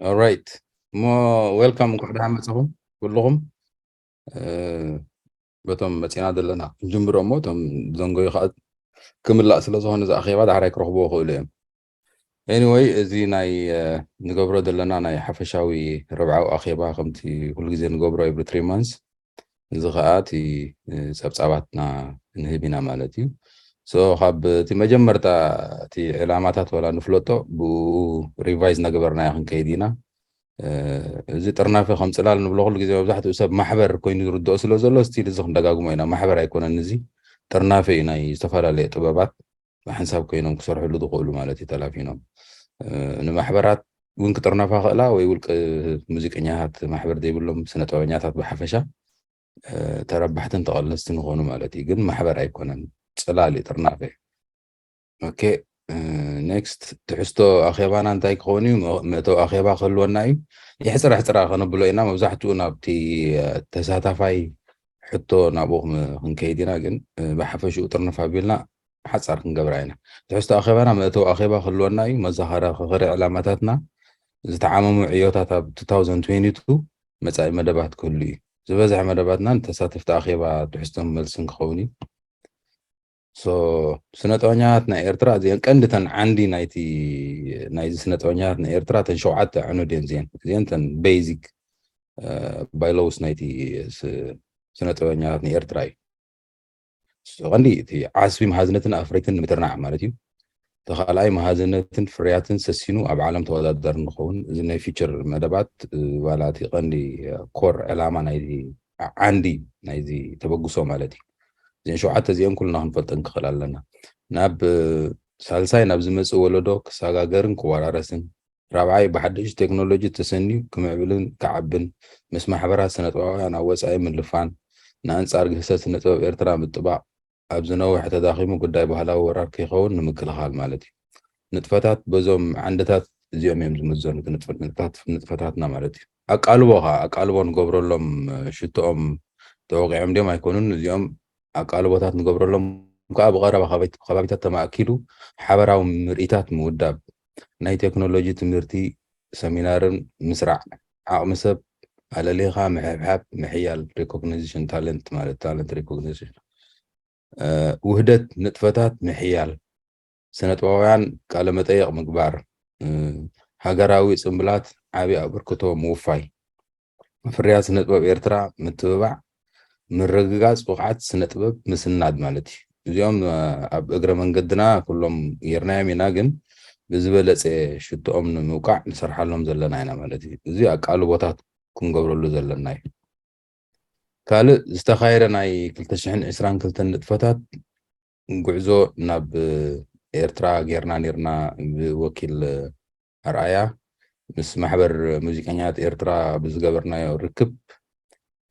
Alright፣ እሞ welcome፣ እንኳዕ ደሓን መጻኹም ኩልኹም። በቶም መጺና ዘለና ክንጅምሮ እሞ፣ እቶም ዘንጎዩ ከዓ ክምላእ ስለ ዝኾነ፣ እዚ ኣኼባ ዳሕራይ ክረኽብዎ ክእሉ እዮም። Anyway፣ እዚ ናይ ንገብሮ ዘለና ናይ ሓፈሻዊ ረብዓዊ ኣኼባ፣ ከምቲ ኩሉ ግዜ ንገብሮ every three months፣ እዚ ከዓ እቲ ጸብጻባትና ንህብ ኢና ማለት እዩ። So ካብ እቲ መጀመርታ እቲ ዕላማታት ዋላ ንፍለጦ፣ ብኡ revise እናገበርናዮ ክንከይድ ኢና። እዚ ጥርናፈ ከም ጽላል ንብሎ፣ ኩሉ ግዜ መብዛሕትኡ ሰብ ማሕበር ኮይኑ ዝርድኦ ስለ ዘሎ፣ ስቲል እዚ ክንደጋግሞ ኢና። ማሕበር ኣይኮነን፣ እዚ ጥርናፈ እዩ ናይ ዝተፈላለየ ጥበባት፣ ብሓንሳብ ኮይኖም ክሰርሕሉ ዝኽእሉ ማለት እዩ። ተላፊኖም ንማሕበራት እውን ክጥርነፋ ክእላ፣ ወይ ውልቀ ሙዚቀኛታት፣ ማሕበር ዘይብሎም ስነ ጥበበኛታት ብሓፈሻ ተረባሕትን ተቐለስትን ይኾኑ ማለት እዩ። ግን ማሕበር ኣይኮነን፣ ጽላል እዩ፣ ጥርናፈ። ኦኬ፣ ኔክስት። ትሕዝቶ ኣኼባና እንታይ ክኸውን እዩ? መእተዊ ኣኼባ ክህልወና እዩ። የሕፅር ሕፅራ ከነብሎ ኢና። መብዛሕትኡ ናብቲ ተሳታፋይ ሕቶ ናብኡ ክንከይድ ኢና። ግን ብሓፈሽኡ ጥርንፍ ኣቢልና ሓፃር ክንገብራ ኢና። ትሕዝቶ ኣኼባና መእተዊ ኣኼባ ክህልወና እዩ። መዘኻኸሪ ዕላማታትና፣ ዝተዓመሙ ዕዮታት ኣብ two thousand twenty-two፣ መጻኢ መደባት ክህሉ እዩ። ዝበዝሐ መደባትና ንተሳተፍቲ ኣኼባ ትሕዝቶን መልስን ክኸውን እዩ። So ስነ ጥበበኛታት ናይ ኤርትራ እዚአን ቀንዲ ተን ዓንዲ ናይቲ ናይዚ ስነ ጥበበኛታት ናይ ኤርትራ ተን ሸውዓተ ዕኑድ እየን። እዚአን እዚአን ተን ቤዚክ ባይሎውስ ናይቲ ስነ ጥበበኛታት ናይ ኤርትራ እዩ። ቀንዲ እቲ ዓስቢ መሃዝነትን ኣፍረይትን ንምትርናዕ ማለት እዩ። ተኻልኣይ መሃዝነትን ፍርያትን ሰሲኑ ኣብ ዓለም ተወዳዳሪ ንኸውን። እዚ ናይ ፊቸር መደባት ዋላ እቲ ቀንዲ ኮር ዕላማ ናይዚ ዓንዲ ናይዚ ተበግሶ ማለት እዩ። እዚአን ሸውዓተ እዚአን ኩልና ክንፈልጠን ክኽእል ኣለና። ናብ ሳልሳይ ናብ ዝመጽእ ወለዶ ክሰጋገርን ክወራረስን። ራብዓይ ብሓድሽ ቴክኖሎጂ ተሰንዩ ክምዕብልን ክዓብን፣ ምስ ማሕበራት ስነጥበባውያን ኣብ ወጻኢ ምልፋን፣ ንኣንጻር ግህሰት ስነጥበብ ኤርትራ ምጥባቕ፣ ኣብ ዝነውሐ ተዳኺሙ ጉዳይ ባህላዊ ወራር ከይኸውን ንምክልኻል ማለት እዩ። ንጥፈታት በዞም ዓንድታት እዚኦም እዮም ዝምዘኑ፣ ንጥፈታትና ማለት እዩ። ኣቃልቦ ከዓ ኣቃልቦ ንገብረሎም ሽቶኦም ተወቂዖም ድዮም ኣይኮኑን፣ እዚኦም ኣቃልቦታት ንገብረሎም ከዓ ብቐረባ ከባቢታት ተማእኪሉ ሓበራዊ ምርኢታት ምውዳብ፣ ናይ ቴክኖሎጂ ትምህርቲ ሰሚናርን ምስራዕ፣ ዓቕሚ ሰብ ኣለሊኻ ምሕብሓብ፣ ምሕያል፣ ሪኮግኒሽን ታለንት ማለት ታለንት ሪኮግኒሽን፣ ውህደት ንጥፈታት ምሕያል፣ ስነጥበባውያን ቃለ መጠይቕ ምግባር፣ ሃገራዊ ጽምብላት ዓቢ ኣበርክቶ ምውፋይ፣ ፍርያት ስነጥበብ ኤርትራ ምትብባዕ፣ ምርግጋጽ ብቕዓት ስነጥበብ ምስናድ ማለት እዩ። እዚኦም ኣብ እግረ መንገድና ኩሎም ጌርናዮም ኢና፣ ግን ብዝበለጸ ሽቶኦም ንምውቃዕ ንሰርሓሎም ዘለና ኢና ማለት እዩ። እዚ ኣቃልቦታት ክንገብረሉ ዘለና እዩ። ካልእ ዝተኻየደ ናይ ክልተ ሽሕን ዕስራን ክልተን ንጥፈታት፣ ጉዕዞ ናብ ኤርትራ ጌርና ኔርና፣ ብወኪል ኣርኣያ ምስ ማሕበር ሙዚቀኛታት ኤርትራ ብዝገበርናዮ ርክብ፣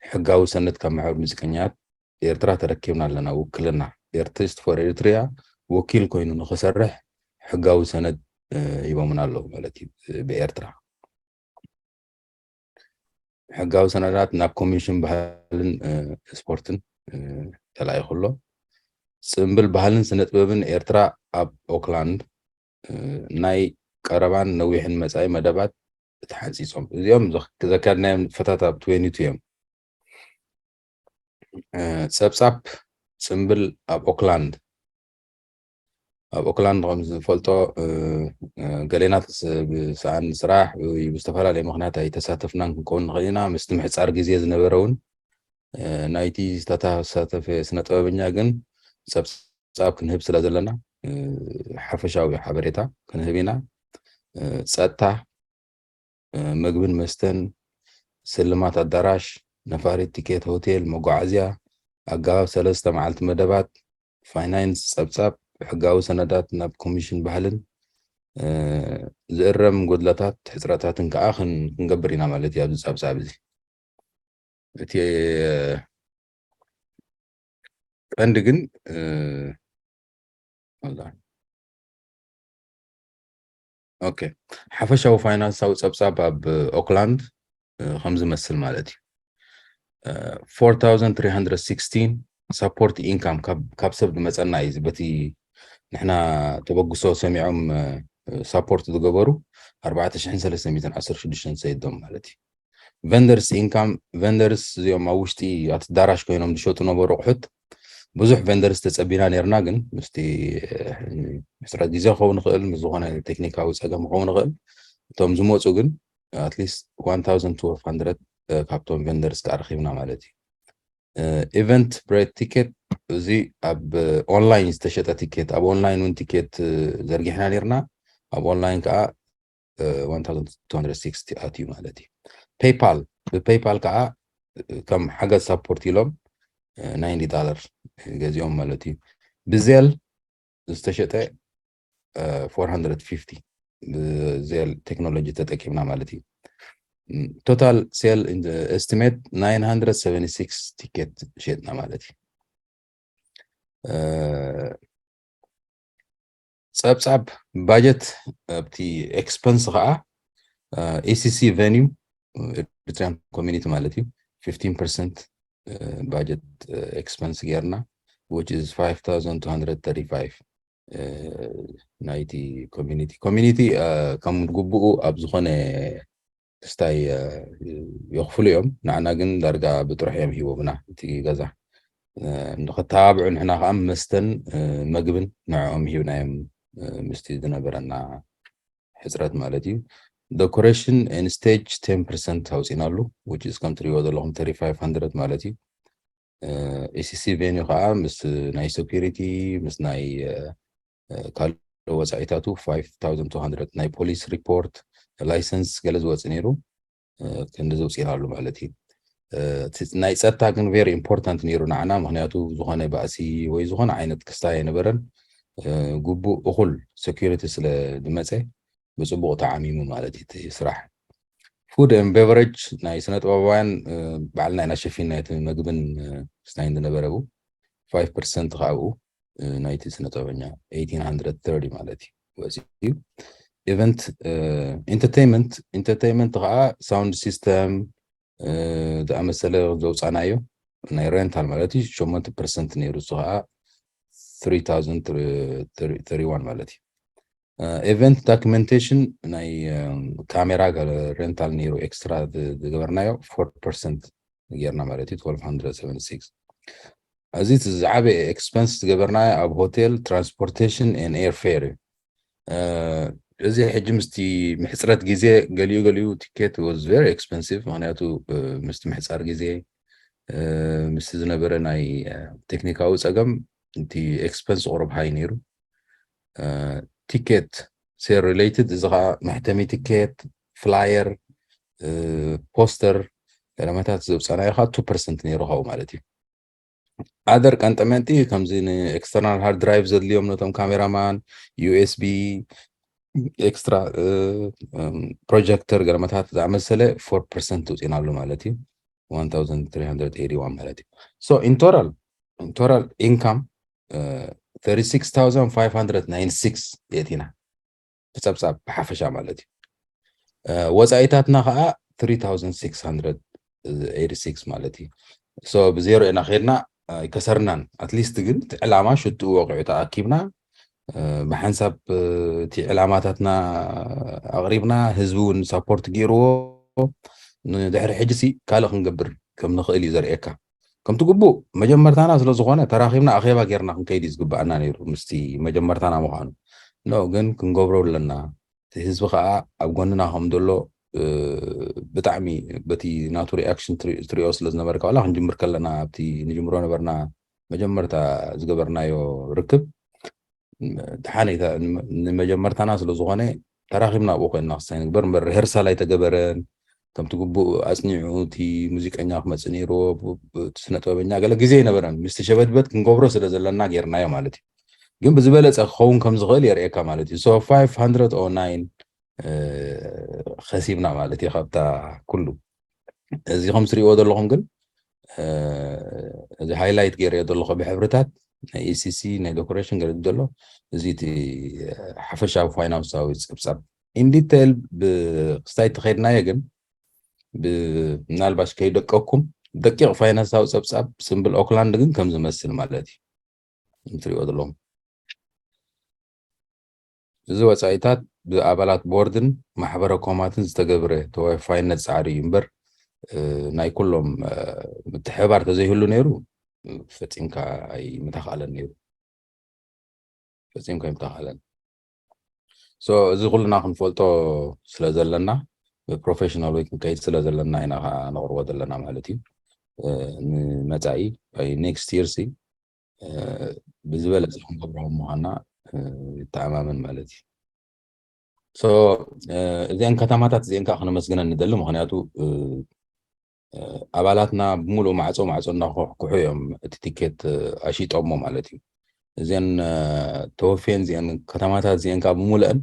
ሕጋዊ ሰነድ ካብ ማሕበር ሙዚቀኛታት ኤርትራ ተረኪብና ኣለና። ውክልና፣ Artist for Eritrea፣ ወኪል ኮይኑ ንኽሰርሕ ሕጋዊ ሰነድ ሂቦምና ኣለዉ ማለት እዩ። ብኤርትራ ሕጋዊ ሰነዳት ናብ ኮሚሽን ባህልን ስፖርትን ተላኢኹ ኣሎ። ጽምብል ባህልን ስነጥበብን ኤርትራ ኣብ ኦክላንድ፣ ናይ ቀረባን ነዊሕን መጻኢ መደባት ተሓንጺጾም። እዚኦም ዘካድናዮም ንጥፈታት ኣብ ትዌንቲ ቱ እዮም። ጸብጻብ ጽምብል ኣብ ኦክላንድ። ኣብ ኦክላንድ ከም ዝፈልጦ፣ ገሌና ብሰኣን ስራሕ ወይ ብዝተፈላለየ ምኽንያት ኣይተሳተፍናን ክንከውን ንኽእል ኢና። ምስቲ ምሕጻር ግዜ ዝነበረ እውን፣ ናይቲ ዝተሳተፈ ስነ ጥበበኛ ግን ጸብጻብ ክንህብ ስለ ዘለና፣ ሓፈሻዊ ሓበሬታ ክንህብ ኢና። ጸጥታ፣ ምግብን መስተን፣ ስልማት ኣዳራሽ፣ ነፋሪት፣ ቲኬት ሆቴል፣ መጓዓዝያ፣ ኣገባብ ሰለስተ መዓልቲ መደባት፣ ፋይናንስ ጸብጻብ፣ ሕጋዊ ሰነዳት ናብ ኮሚሽን ባህልን ዝእረም ጎድለታት ሕጽረታትን ከኣ ክንገብር ኢና ማለት እዩ። ኣብዚ ጸብጻብ እዚ እቲ ቀንዲ ግን ኦኬ፣ ሓፈሻዊ ፋይናንሳዊ ጸብጻብ ኣብ ኦክላንድ ከም ዝመስል ማለት እዩ። Four thousand three hundred sixteen support income ካብ ሰብ ዝመጸና እዩ። በቲ ንሕና ተበግሶ ሰሚዖም ሳፖርት ዝገበሩ ኣርባዕተ ሽሕን ሰለስተ ሚእትን ዓሰርተ ሽዱሽተ ሰይዶም ማለት እዩ። ቨንደርስ ኢንካም፣ ቨንደርስ እዚኦም ኣብ ውሽጢ ኣቲ ዳራሽ ኮይኖም ዝሸጡ ነበሩ ኣቑሑት። ብዙሕ ቨንደርስ ተጸቢና ነርና፣ ግን ምስቲ ሕስረት ግዜ ክኸውን ይኽእል፣ ምስ ዝኾነ ቴክኒካዊ ጸገም ክኸውን ይኽእል። እቶም ዝመፁ ግን ኣትሊስት ዋን ታውዘንድ ትወልቭ ሃንድረድ ካብቶም ቨንደርስ ከዓ ረኺብና ማለት እዩ። ኢቨንት ብሬት ቲኬት፣ እዚ ኣብ ኦንላይን ዝተሸጠ ቲኬት፣ ኣብ ኦንላይን እውን ቲኬት ዘርጊሕና ነርና። ኣብ ኦንላይን ከዓ ዋን ታውዘንድ ቱ ሃንድረድ ሲክስቲ ኣትዩ ማለት እዩ። ፔይፓል፣ ብፔይፓል ከዓ ከም ሓገዝ ሳፖርት ኢሎም ናይንቲ ዳላር ገዚኦም ማለት እዩ። ብዜል ዝተሸጠ ፎር ሃንድረድ ፊፍቲ፣ ብዜል ቴክኖሎጂ ተጠቂምና ማለት እዩ። ቶታል ሴል ኤስቲሜት ናይን ሃንድረድ ሰቨንቲ ሲክስ ቲኬት ሸጥና ማለት እዩ። ጸብጻብ ባጀት ኣብቲ ኤክስፐንስ ከዓ ኢሲሲ ቨኒው ኤሪትሪያን ኮሚኒቲ ማለት እዩ፣ ፊፍቲን ፐርሰንት ባጀት ኤክስፐንስ ጌርና፣ which is ፋይቭ ታውዘንድ ቱ ሃንድረድ ተርቲ ፋይቭ ናይቲ ኮሚኒቲ። ኮሚኒቲ ከም ግቡኡ ኣብ ዝኾነ ክስታይ የኽፍሉ እዮም። ንዓና ግን ዳርጋ ብጥሩሕ እዮም ሂቦምና እቲ ገዛ ንኸተባብዑ፣ ንሕና ከዓ መስተን መግብን ንዕኦም ሂብናዮም፣ ምስቲ ዝነበረና ሕፅረት ማለት እዩ። ዶኮሬሽን ኤን ስቴጅ ቴን ፐርሰንት ኣውፂናሉ፣ which is ከም ትሪእዎ ዘለኹም ተርቲ ፋይቭ ሃንድረድ ማለት እዩ። ኤሲሲ ቬኒ ከዓ ምስ ናይ ሴኩሪቲ፣ ምስ ናይ ካልእ ወፃኢታቱ ፋይቭ ታውዘንድ ቱ ሃንድረድ፣ ናይ ፖሊስ ሪፖርት፣ ላይሰንስ ገለ ዝወፅእ ነይሩ፣ ክንዲ ዘውፅኢናሉ ማለት እዩ። ናይ ፀጥታ ግን ቨሪ ኢምፖርታንት ነይሩ ንዓና፣ ምክንያቱ ዝኾነ ባእሲ ወይ ዝኾነ ዓይነት ክስታይ ኣይነበረን። ግቡእ እኹል ሴኩሪቲ ስለ ዝመፀ ብፅቡቕ ተዓሚሙ ማለት እዩ እቲ ስራሕ። ፉድ ኤንድ ቤቨሬጅ ናይ ስነ ጥበባውያን ባዕልና ኢና ሸፊና፣ እቲ መግብን ክስታይን ዝነበረ ብኡ ፋይቭ ፐርሰንት ካብኡ ናይቲ ስነ ጥበበኛ ኤይቲን ሃንድረድ ተርቲ ማለት እዩ ወፂኡ። ኢቨንት ኢንተርቴይንመንት፣ ኢንተርቴይንመንት ከዓ ሳውንድ ሲስተም ዝኣመሰለ ዘውፃናዮ ናይ ሬንታል ማለት እዩ ሸሞንተ ፐርሰንት ነይሩ፣ እሱ ከዓ ትሪ ታውዘንድ ተርቲ ዋን ማለት እዩ። ኢቨንት ዶኪመንቴሽን ናይ ካሜራ ሬንታል ነይሩ ኤክስትራ ዝገበርናዮ ፎር ፐርሰንት ጌርና ማለት እዩ ትወልቭ ሃንድረድ ሰቨንቲ ሲክስ። እዚ እቲ ዝዓበየ ኤክስፐንስ ዝገበርናዮ ኣብ ሆቴል፣ ትራንስፖርቴሽን ኤን ኤር ፌር እዩ። እዚ ሕጂ ምስቲ ምሕፅረት ግዜ ገሊኡ ገሊኡ ቲኬት was very expensive፣ ምክንያቱ ምስቲ ምሕፃር ግዜ ምስቲ ዝነበረ ናይ ቴክኒካዊ ፀገም እቲ ኤክስፐንስ ቁሩብ ሃይ ነይሩ። ቲኬት ሴል ሪሌትድ፣ እዚ ከዓ መሕተሚ ቲኬት፣ ፍላየር፣ ፖስተር፣ ቀለመታት ዘውፃናዮ ከዓ ቱ ፐርሰንት ነይሩ ካብኡ ማለት እዩ። ኣደር ቀንጠመንጢ ከምዚ ንኤክስተርናል ሃርድ ድራይቭ ዘድልዮም ነቶም ካሜራማን፣ ዩኤስቢ፣ ኤክስትራ ፕሮጀክተር ገለመታት ዝኣመሰለ ፎር ፐርሰንት ውፂናሉ ማለት እዩ። ዋን ታውዘንድ ትሪ ሃንድረድ ኤይቲዋን ማለት እዩ። So in total, in total income thirty six thousand five hundred ninety six የእቲና ብፀብፃብ ብሓፈሻ ማለት እዩ። ወፃኢታትና ከዓ ትሪ ታውዘንድ ሲክስ ሃንድረድ ኤይቲሲክስ ማለት እዩ። So ብዜሮ ኢና ከድና ኣይከሰርናን። ኣትሊስት ግን እቲ ዕላማ ሽቱ ወቂዑ ተኣኪብና ብሓንሳብ እቲ ዕላማታትና ኣቕሪብና፣ ህዝቢ እውን ሳፖርት ገይርዎ፣ ንድሕሪ ሕጂ ሲ ካልእ ክንገብር ከም ንኽእል እዩ ዘርእየካ። ከምቲ ግቡእ መጀመርታና ስለ ዝኾነ ተራኺብና ኣኼባ ጌርና ክንከይድ እዩ ዝግባኣና ነይሩ፣ ምስቲ መጀመርታና ምዃኑ። ኖ ግን ክንገብሮ ኣለና። እቲ ህዝቢ ከዓ ኣብ ጎንና ከም ዘሎ ብጣዕሚ በቲ ናቱ ሪኣክሽን ትሪኦ ስለ ዝነበርካ፣ ዋላ ክንጅምር ከለና ኣብቲ ንጅምሮ ነበርና መጀመርታ ዝገበርናዮ ርክብ፣ ደሓነይታ ንመጀመርታና ስለ ዝኾነ ተራኺብና ኣብኡ ኮይንና ክስታይ ንግበር እምበር ሪሀርሳል ኣይተገበረን። ከምቲ ግቡእ ኣፅኒዑ እቲ ሙዚቀኛ ክመፅእ ነይርዎ፣ እቲ ስነ ጥበበኛ ገለ ግዜ ኣይነበረን። ምስቲ ሸበድበድ ክንገብሮ ስለ ዘለና ጌርናዮ ማለት እዩ። ግን ብዝበለፀ ክኸውን ከም ዝኽእል የርእየካ ማለት እዩ። So ፋይቭ ሃንድረድ ኦ ናይን ከሲብና ማለት እዩ ካብታ ኩሉ። እዚ ከም ትሪእዎ ዘለኹም ግን እዚ ሃይላይት ገይረዮ ዘለኹ ብሕብርታት ናይ ኢሲሲ ናይ ዶኮሬሽን ገለ ዘሎ፣ እዚ እቲ ሓፈሻዊ ፋይናንሳዊ ፀብፃብ ኢን ዲቴይል ብክስታይ ተኸይድናዮ ግን ምናልባሽ ከይደቀኩም ደቂቕ ፋይናንሳዊ ፀብፃብ ስምብል ኦክላንድ ግን ከም ዝመስል ማለት እዩ። ትሪእዎ ዘለኹም እዚ ወፃኢታት ብኣባላት ቦርድን ማሕበረ ኮማትን ዝተገብረ ተወፋይነት ፃዕሪ እዩ እምበር፣ እ፣ ናይ ኩሎም፣ እ፣ ምትሕብባር ተዘይህሉ ነይሩ፣ እ፣ ፈፂምካ ኣይምተኻእለን ነይሩ። ፈፂምካ ኣይምተኻእለን። So፣ እዚ ኩልና ክንፈልጦ ስለ ዘለና፣ ብፕሮፌሽናል ወይ ክንከይድ ስለ ዘለና ኢና ከዓ ነቕርቦ ዘለና ማለት እዩ። እ፣ ንመፃኢ ወይ ኔክስት ይር ሲ፣ እ፣ ብዝበለፀ ክንገብሮ ከም ምዃንና፣ እ፣ ይተኣማመን ማለት እዩ። So፣ እ፣ እዚአን ከተማታት እዚአን ከዓ ክነመስግነን ንደሊ፣ ምኽንያቱ፣ እ፣ እ፣ ኣባላትና ብምሉእ ማዕፆ ማዕፆ እናኳሕኩሑ እዮም እቲ ቲኬት፣ እ፣ ኣሽጦሞ ማለት እዩ። እዚአን፣ እ፣ ተወፍየን እዚአን ከተማታት እዚአን ከዓ ብምሉአን፣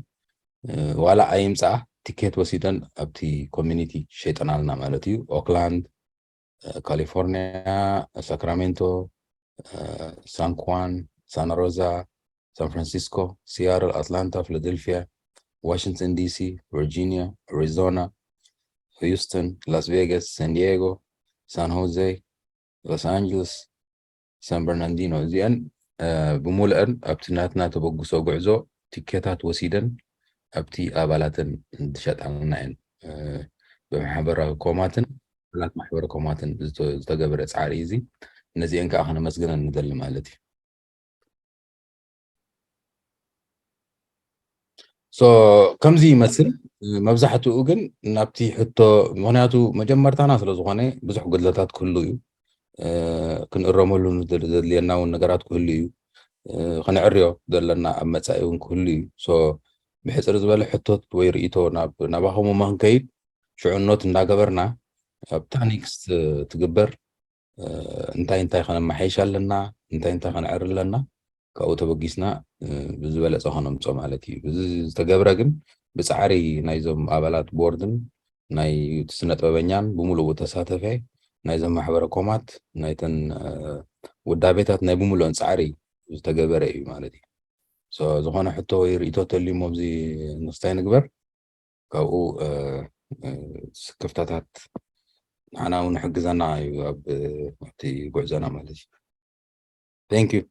እ፣ ዋላ ኣይምፅኣ ቲኬት ወሲደን ኣብቲ ኮሚኒቲ ሸይጠናልና ማለት እዩ። ኦክላንድ፣ እ፣ ካሊፎርኒያ፣ ሳክራሜንቶ፣ እ፣ ሳን ኩዋን፣ ሳንታ ሮዛ፣ ሳን ፍራንሲስኮ፣ ሲያትል፣ ኣትላንታ፣ ፊላደልፊያ፣ ዋሽንግተን ዲሲ፣ ቨርጂኒያ፣ ኣሪዞና፣ ሂውስተን፣ ላስ ቬጋስ፣ ሳን ዲየጎ፣ ሳን ሆዜ፣ ሎስ ኣንጀለስ፣ ሳን በርናንዲኖ፣ እዚአን፣ እ፣ ብምሉአን ኣብቲ ናትና ተበግሶ ጉዕዞ ቲኬታት ወሲደን ኣብቲ ኣባላተን ዝሸጣልና እየን። እ፣ ብማሕበራዊ ኮማትን ኣባላት ማሕበረ ኮማትን ዝተ-፣ ዝተገበረ ፃዕሪ እዩ እዚ። ነዚአን ከዓ ከነመስግነን ንደሊ ማለት እዩ። So፣ ከምዚ ይመስል። መብዛሕትኡ ግን ናብቲ ሕቶ፣ ምኽንያቱ መጀመርታና ስለ ዝኾነ ብዙሕ ጉድለታት ክህሉ እዩ። እ፣ ክንእረመሉ ንደሊ-፣ ዘድልየና እውን ነገራት ክህሉ እዩ። እ፣ ክንዕርዮ ዘለና ኣብ መጻኢ እውን ክህሉ እዩ። So፣ ብሕጽር ዝበለ ሕቶት ወይ ርእይቶ ናብ፣ ናባኹም እሞ ክንከይድ፣ ሽዑ ኖት እንዳገበርና ኣብታ ኔክስት ትግበር፣ እ፣ እንታይ እንታይ ከነመሓይሽ ኣለና፣ እንታይ እንታይ ከነዕሪ ኣለና፣ ካብኡ ተበጊስና፣ እ፣ ብዝበለጸ ከነምጾ ማለት እዩ። እዚ ዝተገብረ ግን ብጻዕሪ ናይዞም ኣባላት ቦርድን ናይ ስነ ጥበበኛን ብምሉኡ ተሳተፈ ናይዞም ማሕበረ ኮማት ናይተን፣ እ፣ ውዳቤታት ናይ ብምሉኦን ጻዕሪ ዝተገበረ እዩ ማለት እዩ። So፣ ዝኾነ ሕቶ ወይ ርእይቶ ተልዩሞ ኣብዚ ንክስታይ ንግበር፣ ካብኡ፣ እ፣ እ፣ ክፍተታት ንዓና እውን ይሕግዘና እዩ ኣብ፣ ኣብቲ ጉዕዞና ማለት እዩ። Thank you።